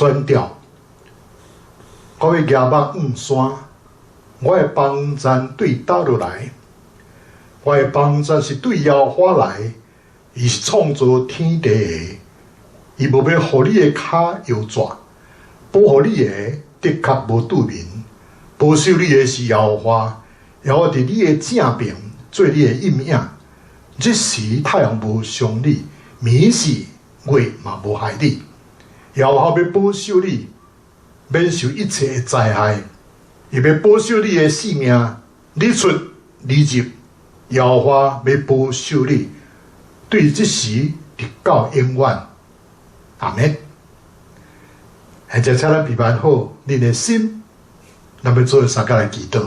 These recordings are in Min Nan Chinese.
宣調。我欲舉目向山，我的幫贊對佗落來？我的幫贊是對耶和華來，伊是創造天地的，伊無欲予你的跤搖逝，保護你的的確無拄眠，保守你的是耶和華，耶和華佇你的正爿做你的蔭影。日時太陽無傷你，暝時月嘛無害你。耶和華欲保守你，免受一切的災害，伊欲保守你的性命，日出日入，耶和華欲保守你，對這時直到永遠。阿們。現在請咱備辦好恁的心，咱欲做相共來祈禱。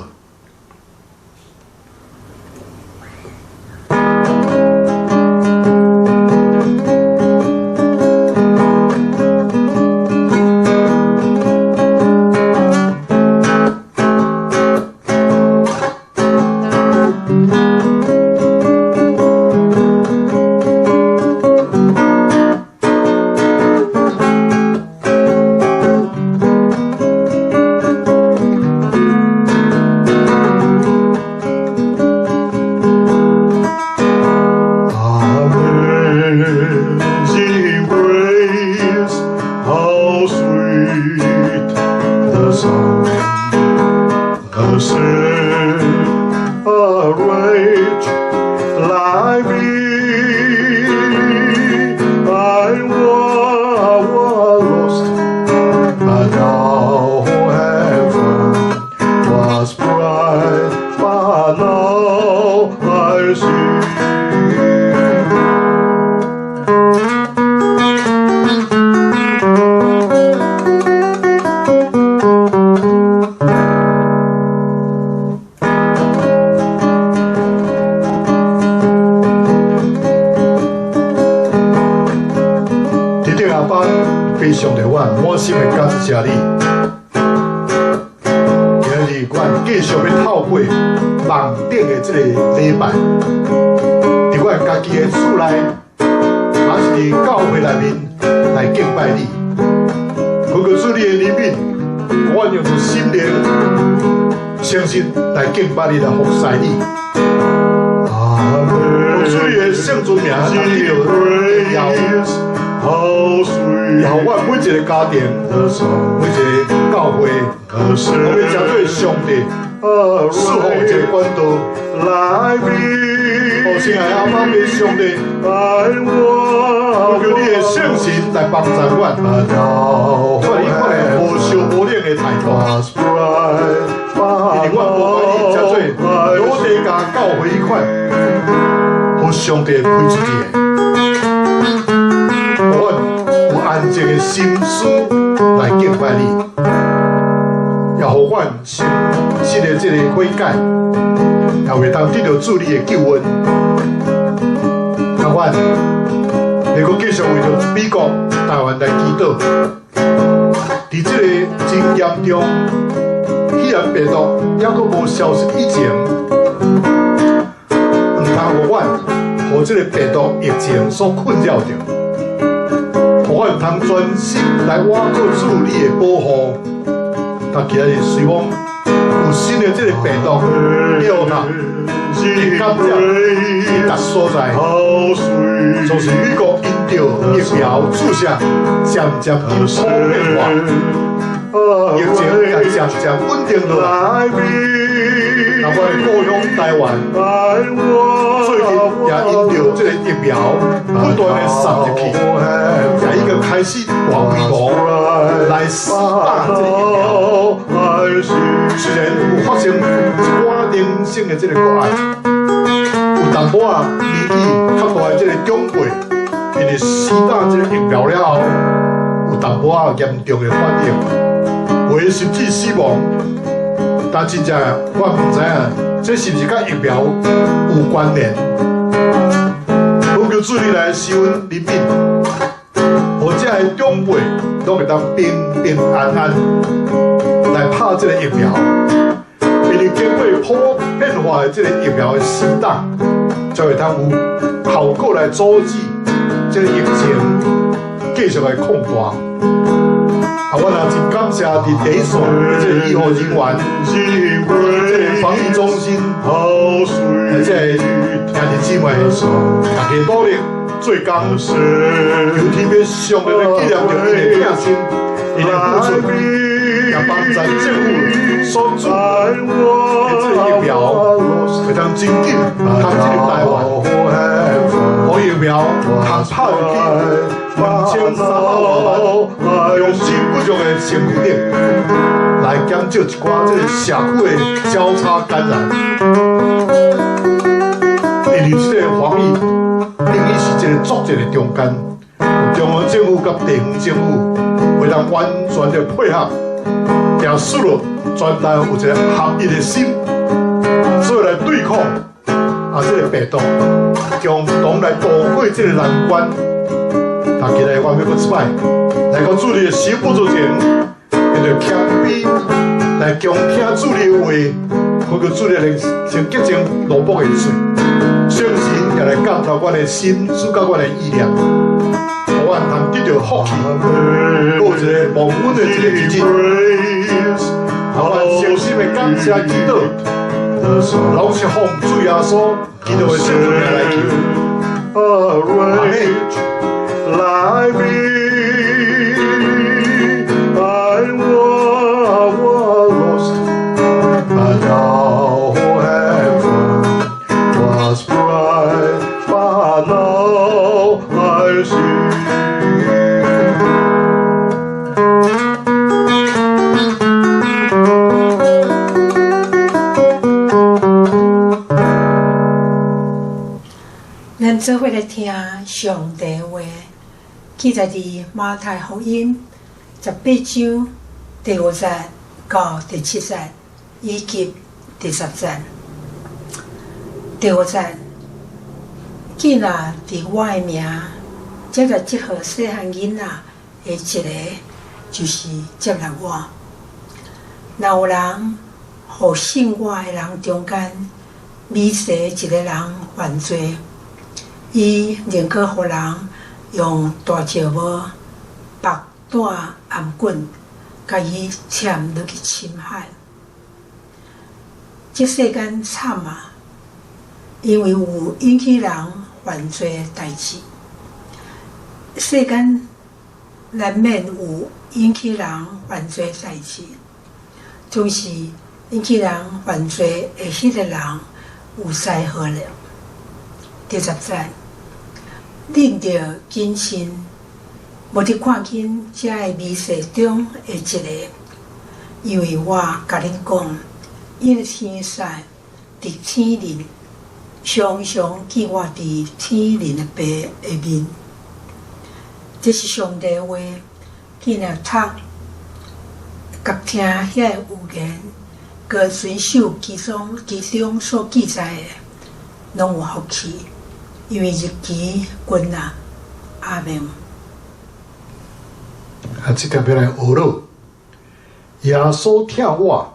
Amazing grace, how sweet the sound that saved a wretch like me. I was lost, but now am found, was blind, but now I see. 天頂阿爸，非常的阮滿心的感謝你。今日阮繼續欲透過網頂的這個禮拜，佇阮家己的厝內，還是佇教會內面來敬拜你。懇求主你的憐憫，阮用心靈誠實來敬拜你，來服侍你。求主你的聖尊名來得著榮耀。也予阮每一个家庭，每一个教會，我欲成做上帝賜福的一個管道。哦，親愛的阿爸父上帝，求你的聖神來幫助阮，脫離這款無燒無冷的態度。因為阮無願意成做老底嘉教會彼款，予上帝批出去的。予阮有安靜的心思來敬拜你，也予阮心新的這个悔改，也會當得著主你的救恩。那阮會閣繼續為著美國、台灣來祈禱。佇這个真嚴重肺炎病毒猶閣無消失以前，毋通予阮予這个病毒疫情所困擾著。予阮通專心來倚靠主你的保護。但今日雖講有新的這个病毒 Delta 的感染，佇逐所在，就是美國𪜶著疫苗注射漸漸緊普遍化，疫情也漸漸穩定落來。那阮的故鄉台灣，最近也𪜶著這个疫苗不斷的送入去，也已經開始大規模來施打這个疫苗。雖然有發生一寡零星的這个個案，有淡薄仔年紀較大的這个長輩，因為施打這个疫苗了後，有淡薄仔嚴重的反應，有的甚至死亡。但真正我毋知影，這是毋是佮疫苗有關聯？懇求主你來施恩憐憫，予這个長輩攏會當平平安安來拍這个疫苗。因為經過普遍化的這个疫苗的施打，才會當有效果來阻止這个疫情繼續來擴大。啊，阮也真感謝佇第一線的這個醫護人員，這個防疫中心，這個兄弟姊妹，大家努力做工，求天欲上帝來紀念著𪜶的疼心，𪜶的付出，也幫助政府所注的這個疫苗，會當真緊通進入台灣，予疫苗通拍入去2300多萬用心不足的身軀頂，來減少一寡這個社區的交叉感染。因為這個防疫等於是一個作戰的中間，中央政府佮地方政府會當完全的配合，定輸入全台灣有一個合一的心，所以來對抗這個病毒，共同來渡過這個難關。大家來，我欲閣一擺來到主的聖寶座前，用著謙卑來恭聽主的話，懇求主的靈先潔淨奴僕的喙，聖神也來教導阮的心，指教阮的意念，予阮通得著福氣，閣有一個蒙恩的一個日子。予阮誠心的感謝祈禱，攏是奉主耶穌基督的聖名來求。阿們。 Like me, I was lost, but now am found. Was blind, but now I see. 咱做伙來聽上帝話，記載佇馬太福音18章第5節到第7節，以及第10節。第5節，既若佇我的名接納這號細漢囡仔的一个，就是接納我。若有人予信我的人中間微細一个人犯罪，伊寧可予人用大石磨縛帶頷頸，共伊攕落去深海。這世間慘啊！因為有引起人犯罪的代誌。世間難免有引起人犯罪的代誌，總是引起人犯罪的彼个人有災禍了。第10節，恁著謹慎，無得看輕這个微細中的一个，因為我共恁講，𪜶的天使佇天頂，常常見我佇天頂的父的面。這是上帝話，既若讀、佮聽遐个預言，閣遵守其中所記載的，攏有福氣，因為日期近啊。阿們。啊，這條欲來學囉。耶穌疼我，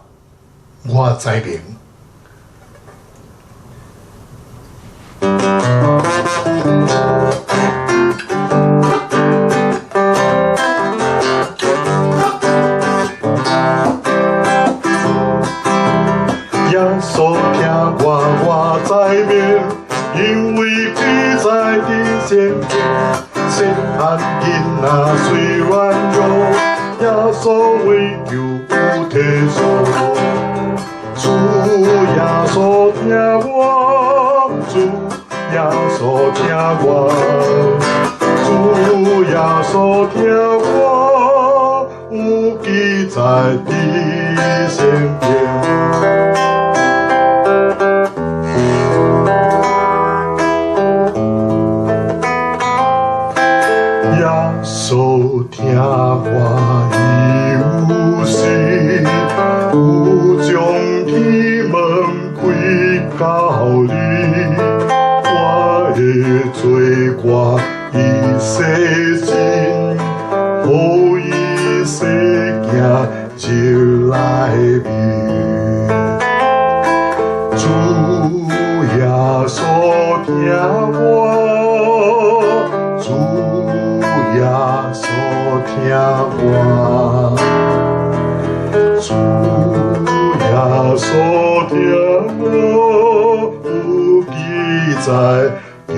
我知明。耶穌疼我，我知明，因為記載佇聖經。細漢囡仔雖軟弱，耶穌為救有體恤。主耶穌疼我，主耶穌疼我，主耶穌疼我，有記載佇聖經。耶穌疼我，伊有時有將天門開到你，我的罪過伊洗淨，予伊洗淨就來面。主耶穌疼我，主耶穌疼我。穌聽我，有記載佇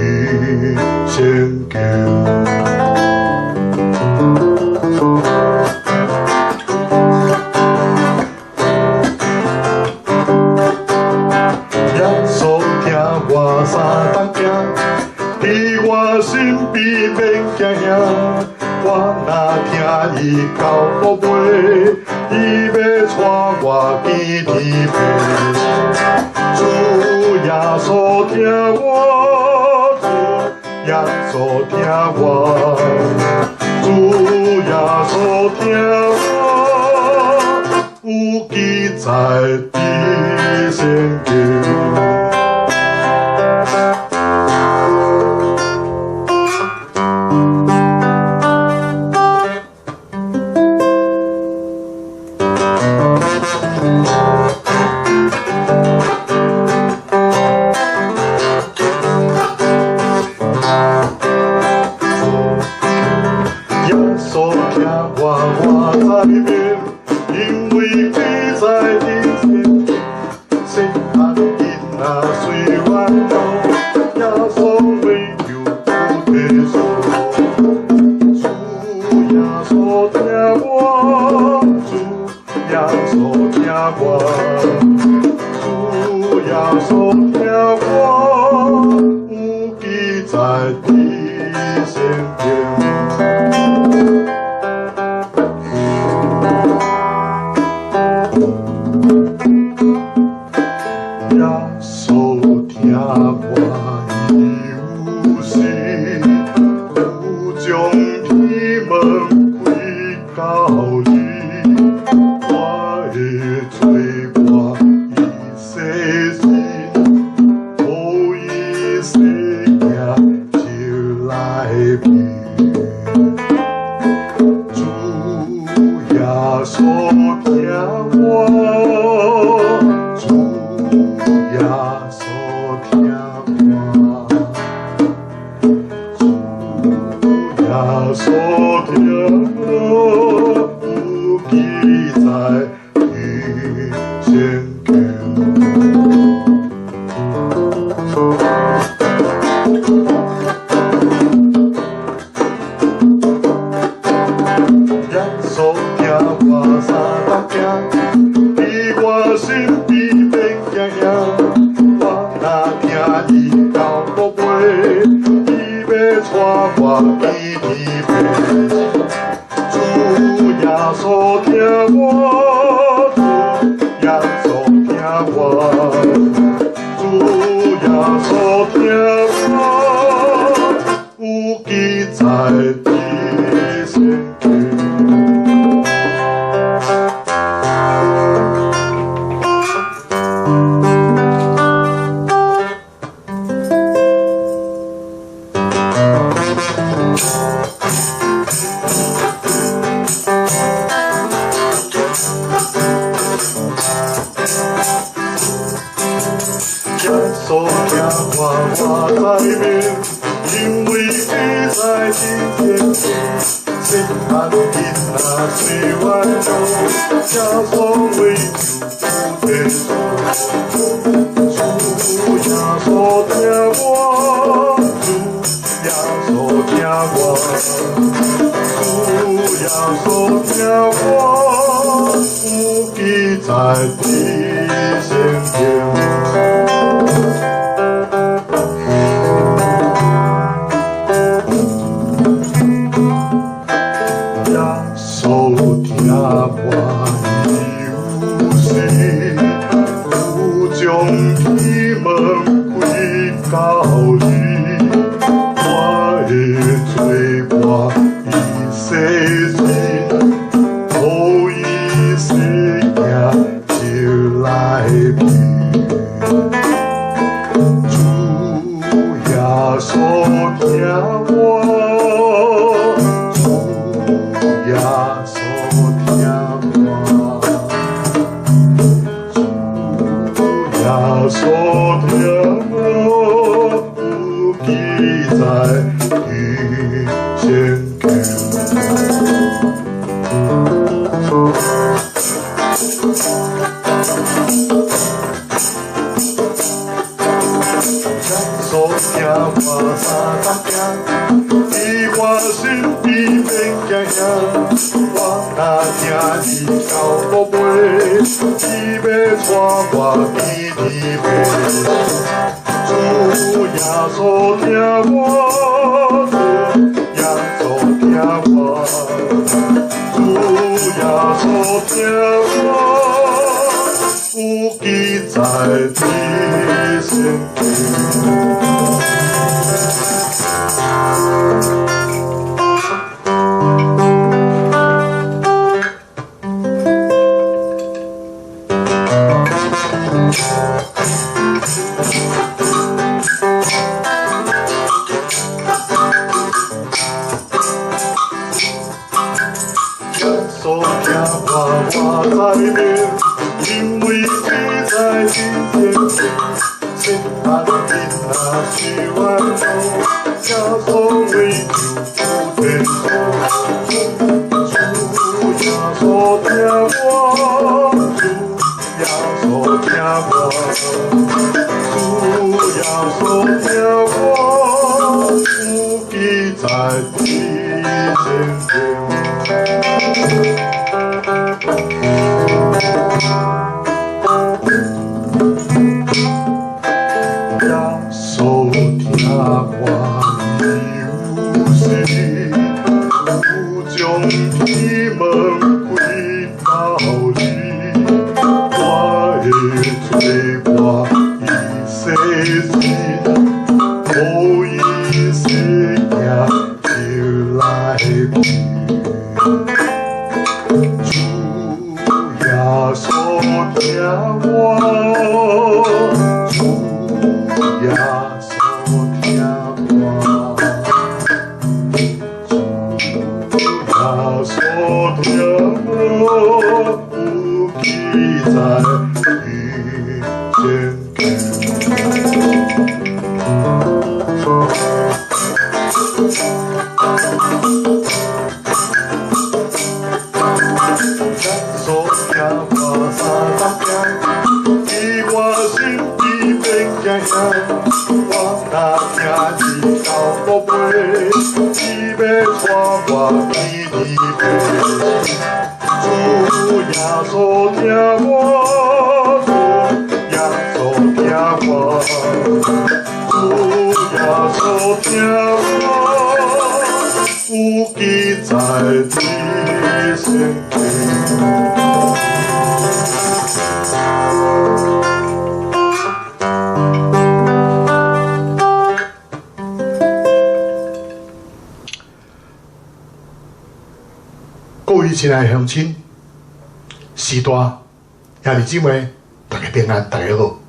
聖經。耶穌聽我三冬行，佇我身邊免驚嚇。我若聽伊到落尾，伊欲帶我見天父。主耶穌聽我，主耶穌聽我，主耶穌聽我，有記載佇聖經。耶穌聽我，我知明，因為記載佇聖經。細漢囡仔雖軟弱，耶穌為救有體恤。主耶穌聽我，主耶穌聽我，主耶穌聽我，有記載佇聖經。耶穌聽我，伊有時有將天門開到你，我的罪過伊洗淨，予伊洗淨就來變。主耶穌聽我，主耶穌聽我，主耶穌聽我，有記載佇聖經。耶穌聽我三冬行，佇我身邊免驚嚇。我若聽伊到落尾，伊欲帶我見天父。主耶穌聽我，主耶穌聽我，主耶穌聽我，有記載佇聖經。耶穌聽我，我知明，因為記載佇聖經。細漢囡仔雖軟弱，耶穌為救有體恤。主耶穌聽我，主耶穌聽我，主耶穌聽我，有記載佇聖經。耶穌聽我，伊有時有將天門開到你，我的罪過伊洗淨，予伊洗淨就來變。主耶穌聽我，主耶穌聽我，主耶穌聽我，有記載佇聖經。耶穌聽我三十行，佇我身邊免驚嚇。我若聽伊到落尾，伊欲帶我去天父。主耶穌聽我，主耶穌聽我，主耶穌聽我，有記載佇聖經。耶穌聽我，我知明，因為記載佇聖經。細漢囡仔雖軟弱，耶穌為救有天助。主耶穌聽我，主耶穌聽我，主耶穌聽我，有記載佇聖經。耶穌聽我有時，有將天門開到你，我的罪過已洗淨，無伊洗淨入來去。主耶穌聽我，主耶穌聽我，主耶穌聽我，有記載佇聖經。耶穌聽我三十行，佇我身邊免驚嚇。我若聽伊到落尾，伊欲帶我去天父。主耶穌聽我，主耶穌聽我，主耶穌聽我，有記載佇聖經。各位親愛的鄉親、時代、兄弟姊妹，大家平安，大家好。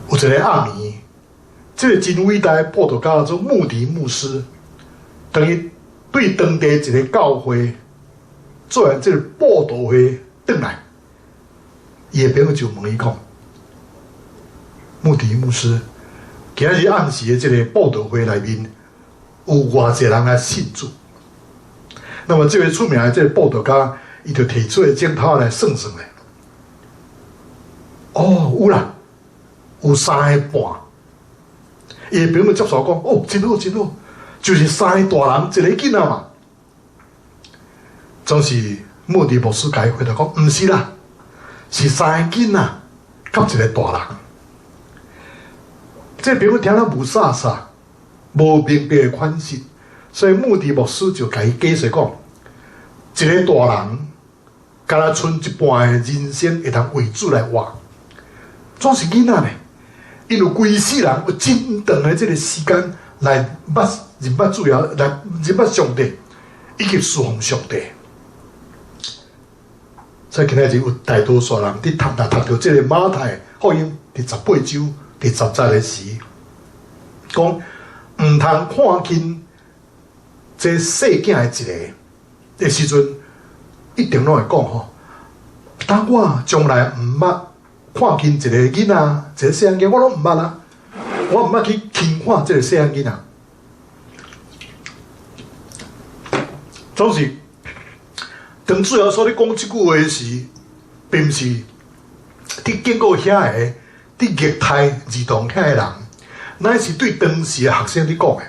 有一个暗暝，這个真偉大的布道家做穆迪牧師，當伊對當地一个教會做完這个布道會轉來，伊的朋友就問伊講：穆迪牧師，今日暗時的這个布道會內面有偌濟人來信主？那麼這位出名的這个布道家，伊就提出個鏡頭來算算咧。哦，有啦，有3個半。伊的朋友接受講：哦，真好，真好，就是3個大人一個囡仔嘛。總是穆迪牧師共伊回答講：毋是啦，是3個囡仔佮一個大人。這個朋友聽了霧煞煞，無明白的款式，所以穆迪牧師就共伊解釋講：一個大人，敢若賰一半的人生會通為主來活，總是囡仔呢？𪜶有規世人有真長的這個時間來捌認捌主耶，來認捌上帝，以及侍奉上帝。所以今仔日有大多數人佇讀讀讀著這個馬太福音第18章第10節的時，講毋通看輕這細囝的一个的時陣，一定攏會講吼。當我將來毋捌看輕一个囡仔，一个細漢囡，我攏毋捌啊！我毋捌去輕看這个細漢囡仔。總是當主耶穌咧講這句話時，並毋是佇經過遐个佇虐待兒童遐个人，乃是對當時的學生佇講的。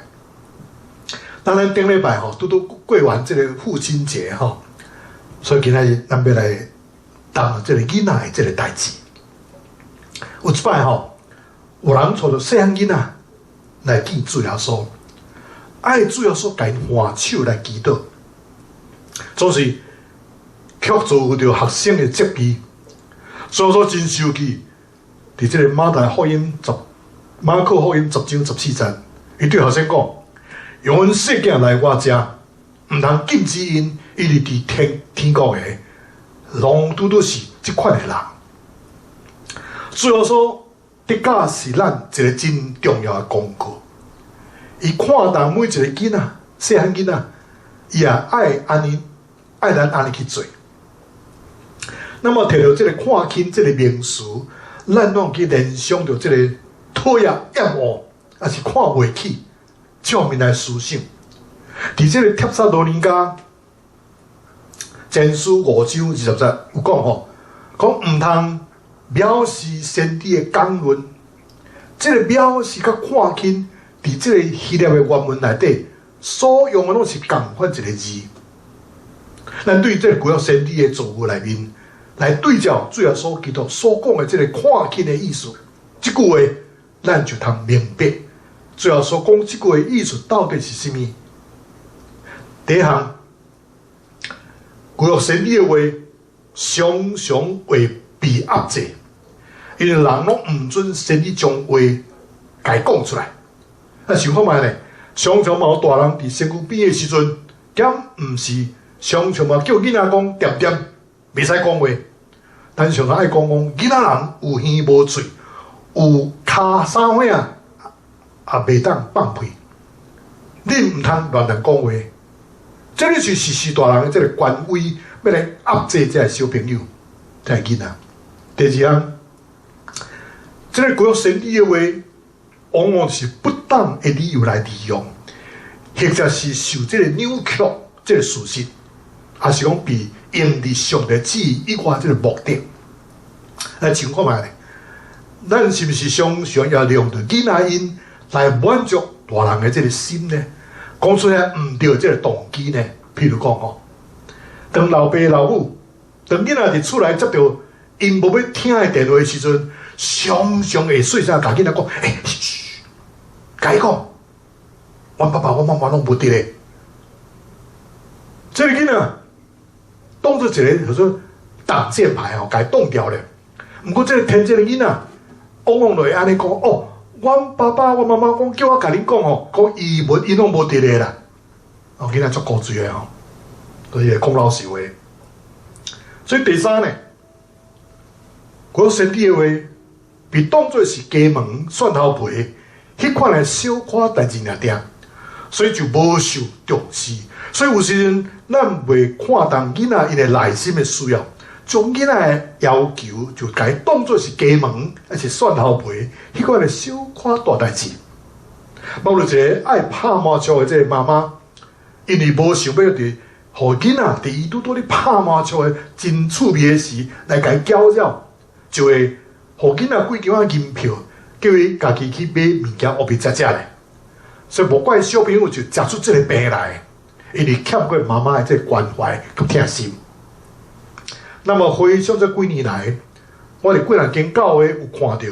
當咱頂禮拜吼，拄拄過完這个父親節吼，所以今仔日咱欲來談這个囡仔的這个代誌。有一擺吼，有人帶著細漢囡仔來見主耶穌，愛主耶穌共𪜶換手來祈禱，總是卻遭著學生的責備。主耶穌真生氣，佇這个馬太福音十馬可福音10章14節，伊對學生講：容阮細囝來我遮，毋通禁止𪜶，因為佇天國的，攏拄拄是這款的人。主耶穌的教是咱一个真重要的功課。伊看重每一个囡仔，細漢囡仔，伊也愛按呢，愛咱按呢去做。那麼提著這个看輕這个名詞，咱攏去聯想著這个討厭、厭惡，抑是看袂起這方面來思想。佇這个帖撒羅尼迦前書5章20節有講吼，講毋通藐視先知的講論，這个藐視佮看輕，佇這个希臘的原文內底所用的攏是仝款一个字。咱對這个舊約先知的造語內面來對照主耶穌基督所講的這个看輕的意思，這句話咱就通明白，主耶穌講這句話意思到底是啥物？第一項，舊約先知的話常常會被壓制，因為人攏毋准先知將話共伊講出來。啊，想看覓咧？常常嘛有大人佇身軀邊的時陣，敢毋是常常嘛叫囡仔講恬恬，袂使講話。但是常常愛講講囡仔人有耳無喙，有跤三歲仔也袂當放屁。你毋通亂亂講話。這个是事實大人的這个權威，欲來壓制這个小朋友、這个囡仔。第二項，這个舊約先知的話，往往是不當的理由來利用，或者是受這个扭曲這个事實，抑是講被用佇上帝旨意以外這个目的。來想看覓咧？咱是毋是常常也利用著囡仔𪜶來滿足大人的這个心呢？講出來毋對這个動機呢？譬如講吼，當老爸老母，當囡仔佇厝內接著𪜶無欲聽的電話的時陣，常常會細聲共囡仔講：欸，噓，共伊講，阮爸爸、阮媽媽攏無佇咧。這个囡仔當做一个叫做擋箭牌吼，共伊擋牢咧。毋過這个天真的囡仔，往往就會按呢講：哦，阮爸爸、阮媽媽講叫我共恁講吼，講伊無𪜶攏無佇咧啦。哦，囡仔足古錐的吼，所以會講老實話。所以第三呢，舊約先知的話被當做是雞毛蒜頭皮，彼款的小可代誌爾爾，所以就無受重視。所以有時陣咱袂看重囡仔𪜶的內心的需要，將囡仔的要求就共伊當做是雞毛，抑是蒜頭皮，彼款的小可大代誌。包括一个愛拍麻將的這个媽媽，因為無想欲佇予囡仔佇伊拄拄咧拍麻將的真趣味的時來共伊攪擾，就會予囡仔幾張仔銀票，叫伊家己去買物件烏白食食咧。所以無怪小朋友就食出這个病來，因為欠過媽媽的這个關懷佮疼心。那麼回想這幾年來，我佇幾若間教會有看著，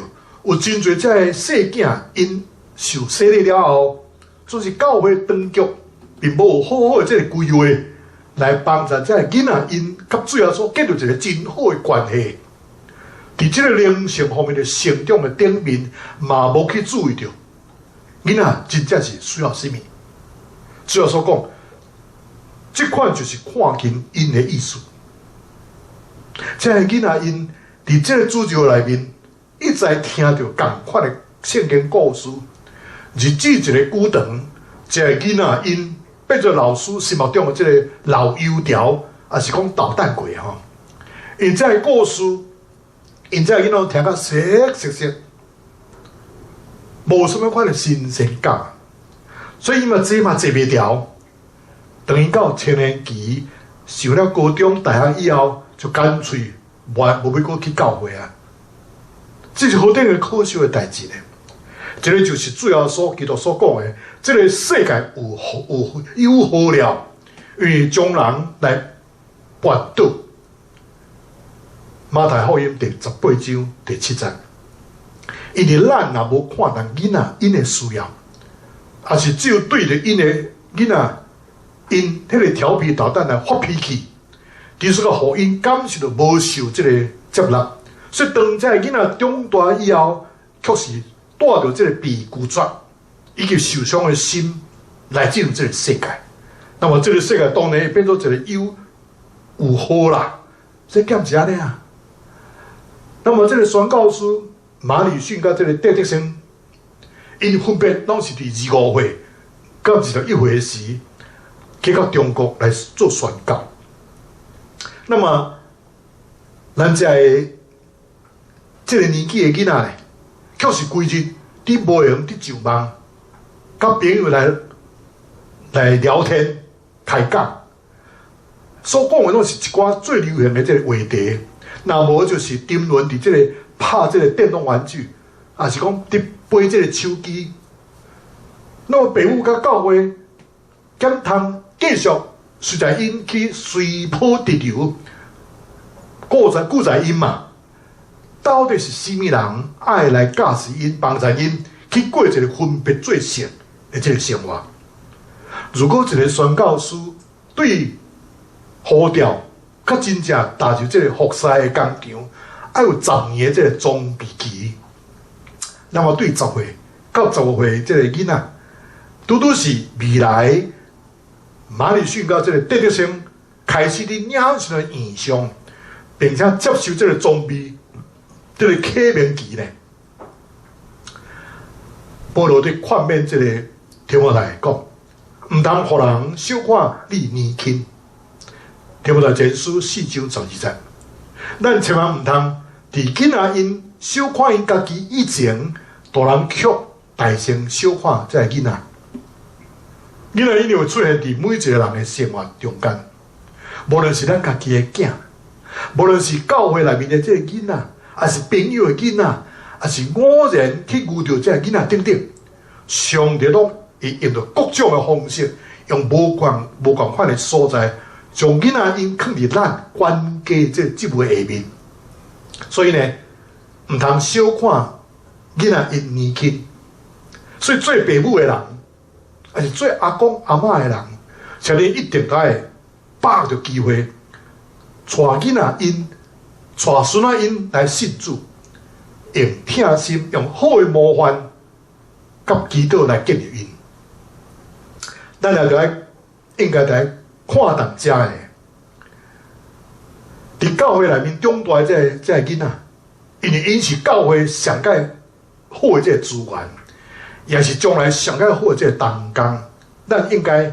有真濟這个細囝𪜶受洗禮了後，總是教會當局並無好好的這个規劃來幫助這个囡仔𪜶佮主耶穌建立一个真好的關係。佇這个靈性方面的成長的頂面，嘛無去注意著囡仔真正是需要啥物。主耶穌講，這款就是看輕𪜶的意思。這个囡仔𪜶佇這个宇宙內面，一再聽著仝款的聖經故事，日子一个久長，這个囡仔𪜶變做老師心目中的這个老油條，抑是講搗蛋鬼吼。𪜶這个故事，𪜶這个囡仔聽甲熟熟熟，無啥物款的新鮮感，所以伊嘛坐嘛坐袂牢。當𪜶到青年期，上了高中、大學以後，就乾脆無欲閣去教會啊。這是何等的可笑的代誌呢？這个就是主耶穌基督所講的，這个世界有禍了，因為將人來絆倒。馬太福音第18章第7節，因為咱若無看重囡仔𪜶的需要，抑是只有對著𪜶的囡仔，𪜶彼個調皮搗蛋來發脾氣，其實個予𪜶感受著無受這個接納，所以當這个囡仔長大以後，卻是帶著這個被拒絕以及受傷的心來進入這個世界。那麼這個世界當然會變做一個有禍啦，這敢是按呢啊？那麼這個宣教師馬禮遜佮這個戴德生，𪜶分別攏是佇25歲佮21歲時去到中國來做宣教。那麼，咱這个這个年紀的囡仔呢，卻是規日佇無閒佇上網，佮朋友來聊天開講，所講的攏是一寡最流行的這個話題。若無就是沉淪佇這個拍這個電動玩具，抑是講佇背這個手機。那麼爸母佮教會敢通繼續隨在𪜶去隨波逐流，顧在𪜶嘛？到底是啥物人愛來教示𪜶、幫助𪜶去過一個分別做聖的這個生活？如果一個宣教師對呼召，較真正踏入這個服侍的工場，愛有10年的這個裝備期，那麼對10歲到15歲這個囡仔，拄拄是未來馬禮遜佮這個戴德生開始佇領受的異象，並且接受這個裝備，這個啟明期呢。保羅佇勸勉這個提摩太講，毋通予人小看你年輕。提摩太前書4章12節，咱千萬毋通佇囡仔𪜶小看𪜶家己以前，大人卻大聲小看這个囡仔。囡仔一定會出現佇每一個人的生活中間，無論是咱家己的囝，無論是教會內面的這个囡仔，抑是朋友的囡仔，抑是偶然去遇著這个囡仔等等，上帝攏會用著各種的方式，用無仝款的所在，將囡仔𪜶囥佇咱管家這個職務下面。所以呢，毋通小看囡仔𪜶年輕。所以做爸母的人，抑是做阿公阿嬤的人，請你一定愛把握著機會，帶囡仔𪜶，帶孫仔𪜶來信主，用疼心，用好的模範，佮祈禱來建立𪜶。咱也著愛應該來看重遮的，佇教會內面長大的這个囡仔，因為𪜶是教會上蓋好的這个資源，也是將來上蓋好的這个同工，咱應該予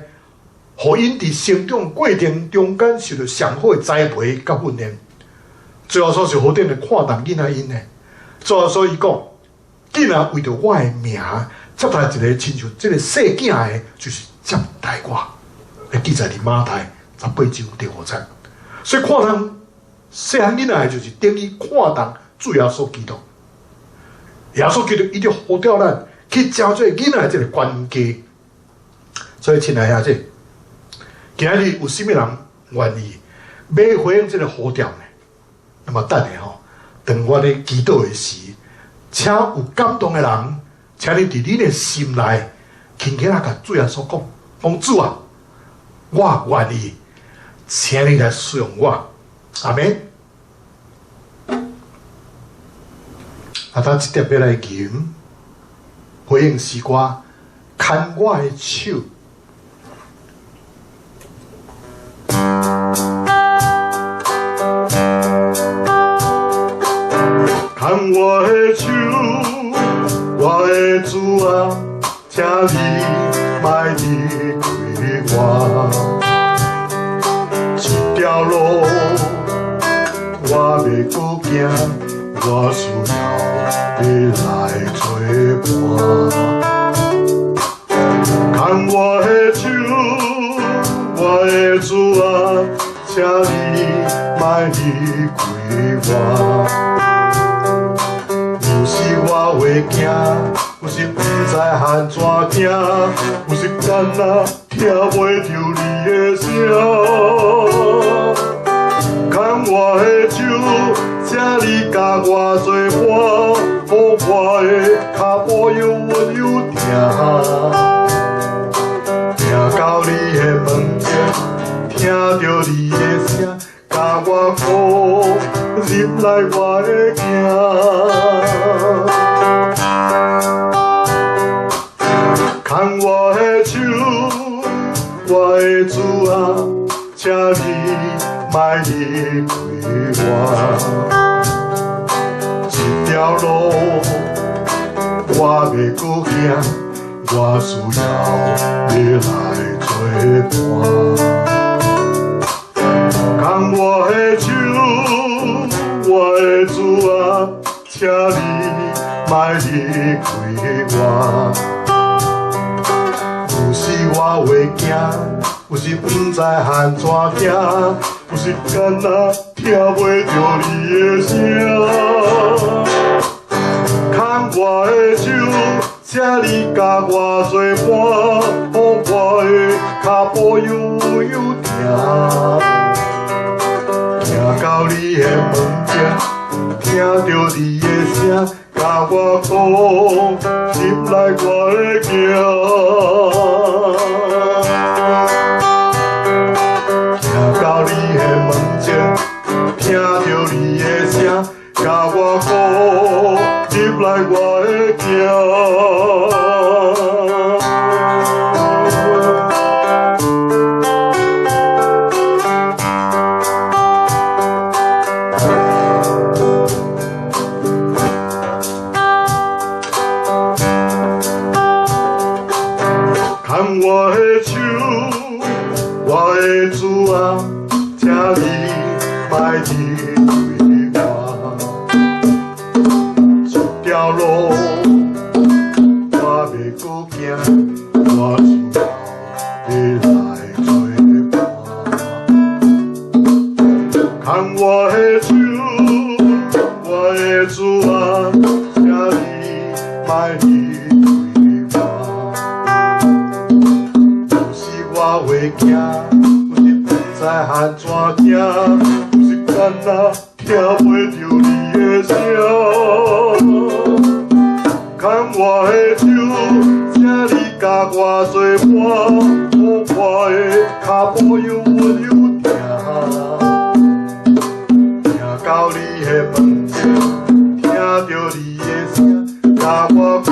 𪜶佇成長過程中間受著上好的栽培佮訓練。主耶穌是何等的看重囡仔𪜶呢？主耶穌伊講，囝仔為著我的名接待一個親像這个細囝的，就是接待我。會記載佇馬太18章第5節。所以看重細漢囡仔的，就是等於看重主耶穌基督。耶穌基督伊就呼召咱去成做囡仔的這個管家。所以，親愛兄弟，今日有啥物人願意欲回應這個呼召呢？那麼等下吼，當我咧祈禱的時，請有感動的人，請你佇你的心內，輕輕仔共主耶穌講，講主啊，我願意，請你來使用我，阿們。啊，咱這碟欲來吟回應詩歌，牽我的手。牽我的手，我的主啊，請你莫離開我。這條路我欲閣行，我需要你來做伴。牽我的手，我的主啊，請你莫離開我。你按怎行，有時敢若聽袂著你的聲。牽我的手，請你佮我做伴，予我的跤步又穩又定。行到你的門前，聽著你的聲，共我講入來我的囝。牽我的手，我的主啊，請你莫離開我。這條路我欲閣行，我需要你來做伴。牽我的手，我的主啊，請你莫離開我。有時我會驚，有時毋知按怎行，有時敢若聽袂著你的聲。牽我的手，請你佮我做伴，予我的跤步悠悠定。行到你的門前，聽著你的聲，共我講入來我的囝。行到你的門前，聽著你的聲，共我講入來我的囝。牽我的手，我的主啊，請你莫離開我。這條路我欲閣行，我需要你來做伴。牽我的手，我的主啊，請你莫離開我。有時我會驚，有時毋知按怎行，有時敢若聽袂著你的聲。牽我的手，請你佮我做伴，予我的跤步又穩又定。行到你的門前，聽著你的聲，共我講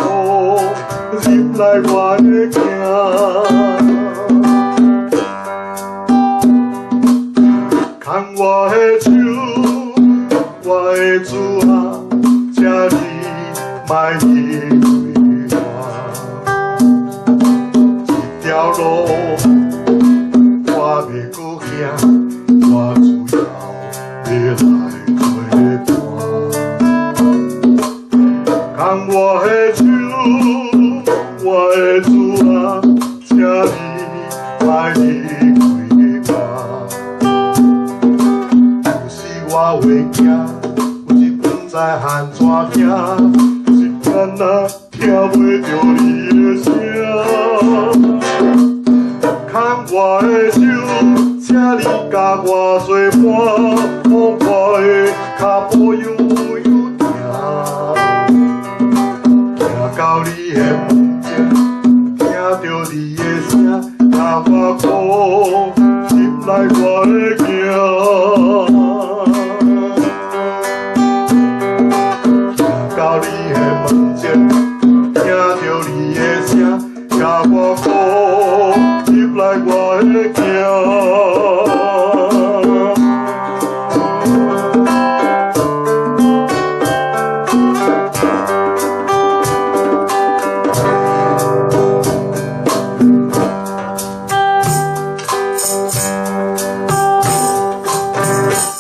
入來我的囝。牽我的手，我的主啊，請你莫離開我。這條路我欲閣行，我需要你來做伴。牽我的手，我的主啊，請你莫離開我。有時我會驚，有時毋知按怎行，有時敢若聽袂著你的聲。牽我的手，請你佮我做伴，予我的跤步悠悠定。行到你的門前，聽著你的聲，共我講入來我的囝。行到你的門前，聽著你的聲，共我講入來我的囝。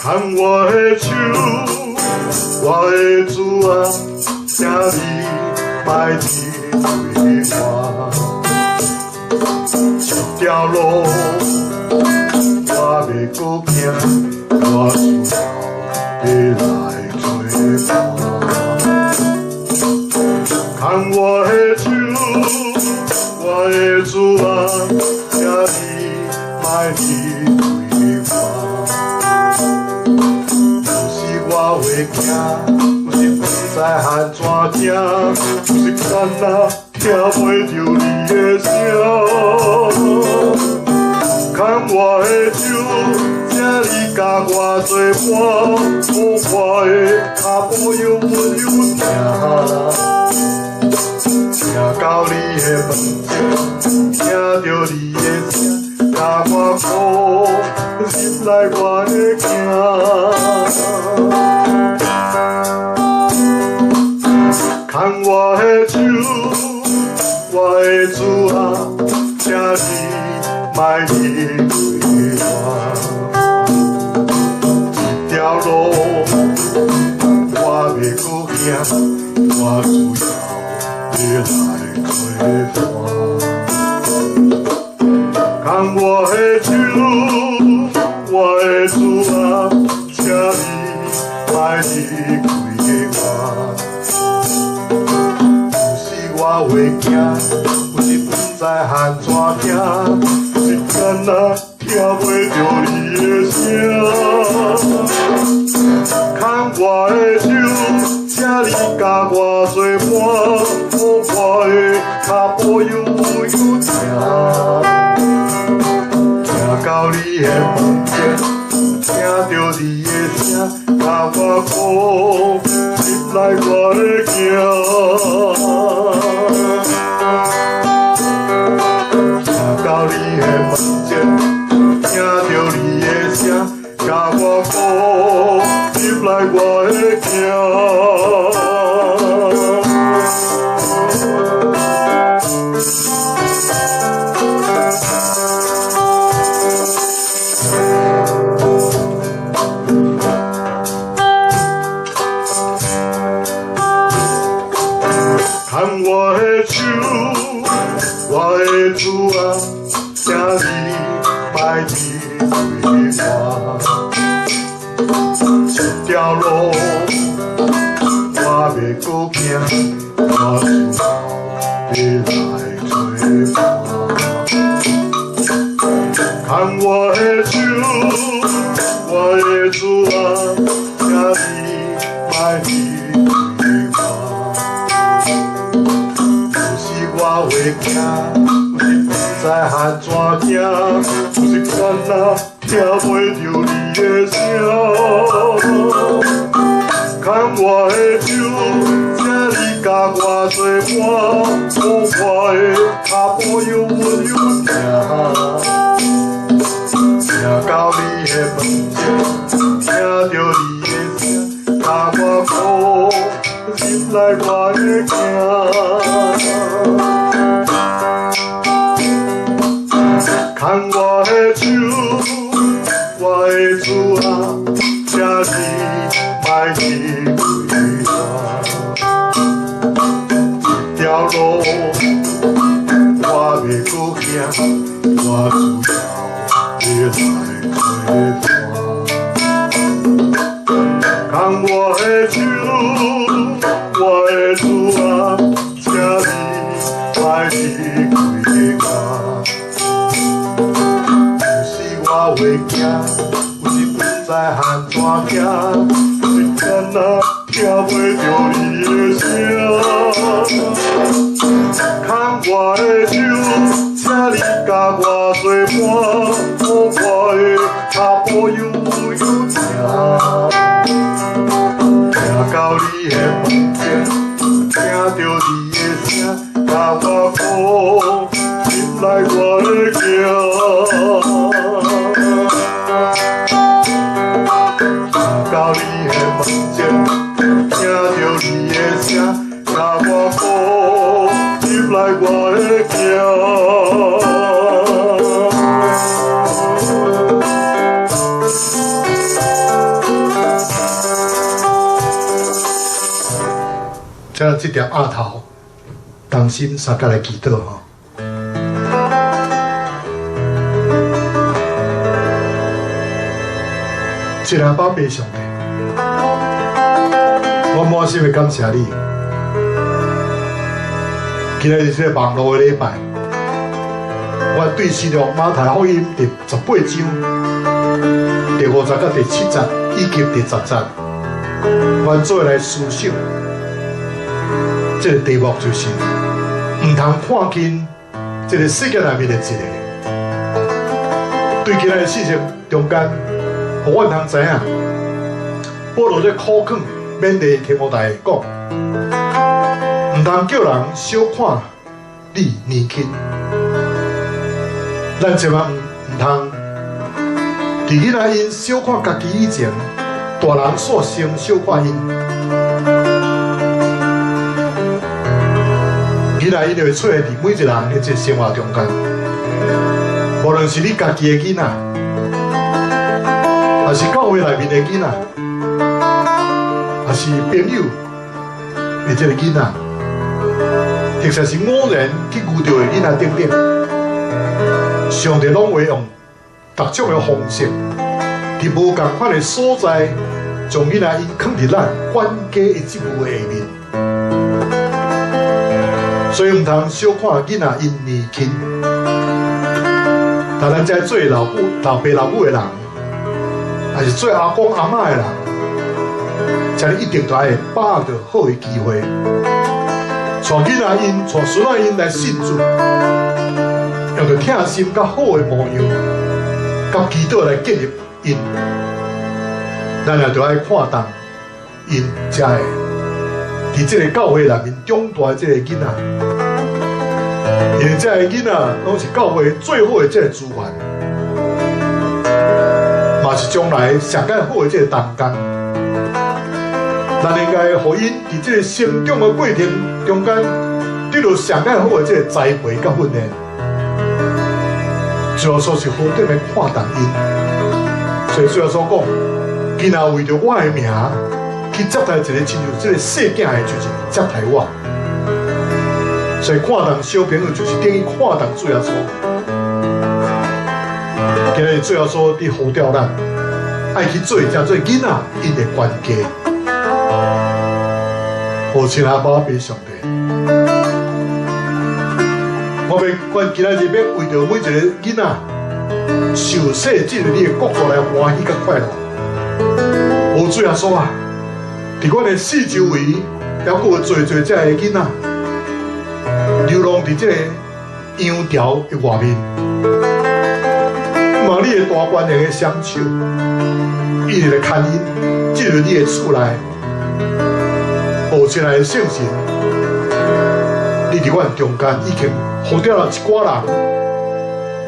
牽我的手，我的主啊，請你莫離開我。這條路我欲閣行，我需要你來做伴。牽我的手，我會驚，有時毋知按怎行，有時敢若聽袂著你的聲。牽我的手，請你佮我做伴，予我的跤步又穩又定。行到你的門前，聽著你的聲，共我講，入來我的囝。牽我的手，我的主啊，請你莫離開我。這條路我袂閣行，我需要你來做伴。牽我的手，我的主啊，請你莫離開我。有時我會驚，有時毋知按怎行，有時敢若聽袂著你的聲。牽我的手，請你佮我做伴，予我的跤步又穩又定。行到你的門前，聽著你的聲，共我講，入來我的囝。行到你的門前，聽著你的聲，共我講，入來我的囝。牽我的手，我的主啊，請你莫離開我。這條路我袂閣行，我需要你來做伴。牽我的手，我的主啊，請你莫離開我。有時我會驚，有時毋知按怎行，有時敢若聽袂著你的聲。牽我的手，請你佮我做伴，予我的跤步又穩又定。行到你的門前，聽著你的聲，共我講，入來我的囝。牽我的手，我的主啊，請你莫離開我。這條路我袂閣行，我需要你來做伴。牽我的手，我的主啊，請你莫離開我。有時我會驚，有時毋知按怎行，有時敢若聽袂著你的聲。牽我的手，請你佮我做伴，予我的跤步又穩又定。行到你的門前，聽著你的聲，共我講，入來我的囝。行到你的門前，聽著你的聲，共我講，入來我的囝。請這條鴨頭，同心相佮來祈禱吼。親愛寶貝上帝，我滿心的感謝你。今日是這個網路的禮拜，我對新約馬太福音第18章第5節到第7節以及第10節，阮做來思想，這个題目就是，毋通看輕這个世界內面的一个。對今仔的事情中間，予阮通知影，保羅咧苦勸勉勵提摩太講，毋通叫人小看你年輕，咱千萬毋通佇囡仔𪜶小看家己以前，大人煞先小看𪜶。囡仔𪜶會出現佇每一個人的這個生活中間，無論是你家己的囡仔，還是教會內面的囡仔，還是朋友的這個囡仔，或者是偶然去遇著的囡仔等等，上帝攏會用各種的方式，佇無仝款的所在，將囡仔𪜶囥佇咱管家的職務的下面。所以毋通小看囡仔𪜶年輕，但咱這做老母、老爸、老母的人，還是做阿公阿嬤的人，這你一定都愛把握著好的機會，帶囡仔𪜶、帶孫仔𪜶來信主，用著疼心佮好的模樣，佮祈禱來建立𪜶。咱也著愛看重𪜶，才會佇這個教會內面長大的這個囡仔，因為這个囡仔攏是教會最好的這個資源，嘛是將來上蓋好的這個同工。咱應該予𪜶佇這個成長的過程中間，得著上蓋好的這個栽培佮訓練。主耶穌是何等的看重𪜶，所以主耶穌講，囡仔為著我的名去接待一个親像這个細囝的，就是接待我。所以看重小朋友，就是等於看重主耶穌。今日主耶穌佇呼召咱，愛去做這做囡仔𪜶的管家。好，親愛的寶貝上帝，我欲阮今仔日欲為著每一個囡仔受洗進入你的國度來歡喜佮快樂。哦，主耶穌啊，佇阮的四周圍，猶閣有濟濟這个囡仔，流浪佇這個羊巢的外面，望你的大權能的雙手，一直來牽𪜶進入你的厝內。哦，親愛的聖神，你佇阮中間已經呼召了一寡人，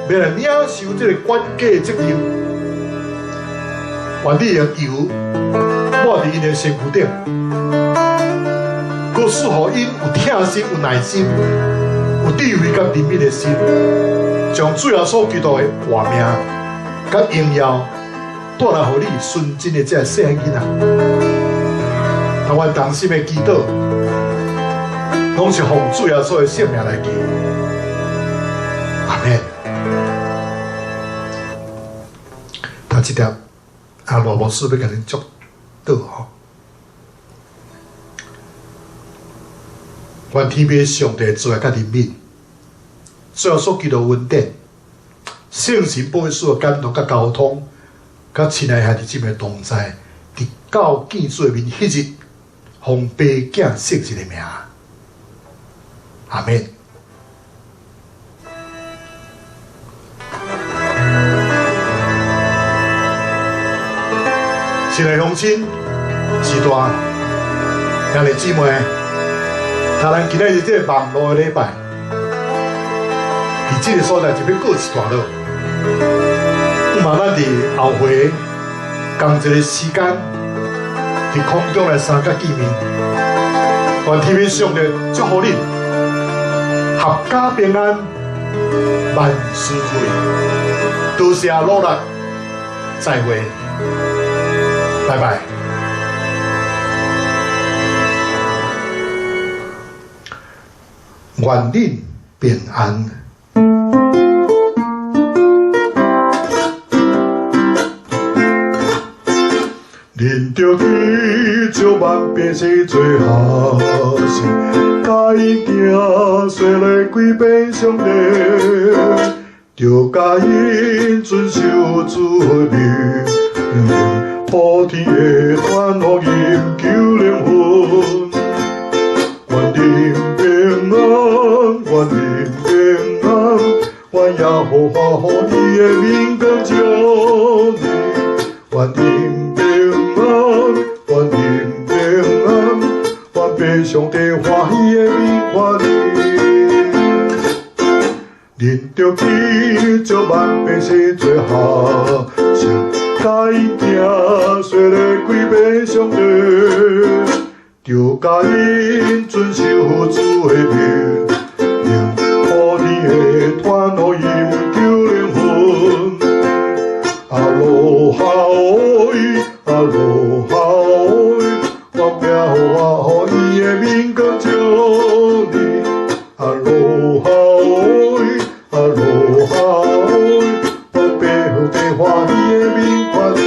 欲來領受這個管家的責任。願你用油抹佇𪜶的身軀頂，閣賜予𪜶有疼心、有耐心、有智慧佮憐憫的心，將主耶穌基督的活命佮榮耀帶來予你純真的這个細漢囡仔。當阮同心的祈禱，攏是奉主耶穌的聖名來求，阿們。他這條啊，羅牧師欲共恁祝禱吼。願天父上帝慈愛佮憐憫，主耶穌基督恩典，聖神保惠師的感動佮交通，佮親愛兄弟姊妹同在，直到見主的面彼日，奉爸囝聖神的名，阿們。親愛鄉親、時代、兄弟姊妹，那咱今仔日這個網路的禮拜，佇這個所在就欲告一段落。嘛，咱佇後回仝一个時間，佇空中來相佮見面。願天父上帝祝福恁，闔家平安，萬事如意。多謝努力，再會，拜拜。願恁平安。恁著去招萬百姓做學生，教𪜶行洗禮歸變上帝，著教𪜶遵守主的命令，普天的傳福音求耶和華予伊的面光照你，願恁平安，願恁平安，願父上帝歡喜的面看你。恁著去召萬百姓做學生，教𪜶行洗禮歸予上帝，著教𪜶遵守主的命令，普天的傳福音救靈魂。阿羅哈愛，阿羅哈愛，願耶和華予伊的面光照你。阿羅哈愛，阿羅哈愛，願父上帝歡喜的面看你。